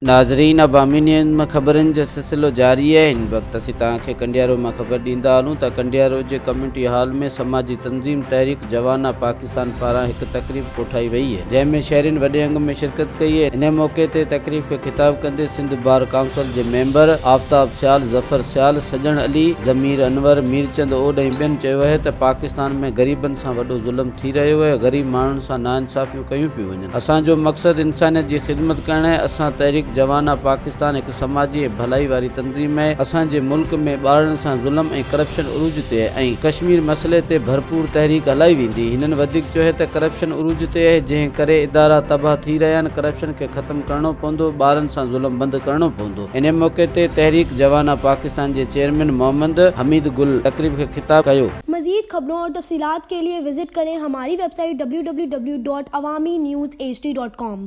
ناظرين عوامي نيوز ۾ خبرن جو سلسلو جاري آهي هن وقت اسين توهان کي ڪنڊيارو مان خبر ڏيندا هلون ته ڪنڊيارو جي ڪميونٽي هال ۾ سماجي تنظيم تحريڪ جوانا پاڪستان پاران هڪ تقريب ڪوٺائي وئي جنهن ۾ شهرين وڏي انگ ۾ شرڪت ڪئي انهي موقعي تي تقريب کي خطاب ڪندي سنڌ بار ڪائونسل جي ميمبر آفتاب سيال، ظفر سيال، سڄڻ علي، ضمير انور، ميرچند اوڏ ۽ ٻين چيو آهي ته پاڪستان ۾ غريبن سان وڏو ظلم ٿي رهيو آهي غريب ماڻهن سان ناانصافيون ڪيون پيون وڃن. اسان جو مقصد انسانيت جي خدمت ڪرڻ آهي، اسان تحريڪ جوانا پاڪستان هڪ سماجي ۽ ڀلائي واري تنظيم آهي، اسان جي ملڪ ۾ ٻارڙن سان ظلم ۽ ڪرپشن عروج تي آهي ۽ ڪشمير مسئلي تي ڀرپور تحريڪ هلائي ويندي، هنن وڌيڪ چيو ته ڪرپشن عروج تي آهي جنهن ڪري ادارا تباهه ٿي رهيا آهن، ڪرپشن کي ختم ڪرڻو پوندو، ٻارن سان ظلم بند ڪرڻو پوندو. انهي موقعي تي تحريڪ جوانا پاڪستان جي چيئرمين محمد حميد گل تقريب کي خطاب ڪيو. مزيد خبرون اور تفصيلات کے لئے وزٽ ڪرين ھماري website W W W dot Awami news H D dot com.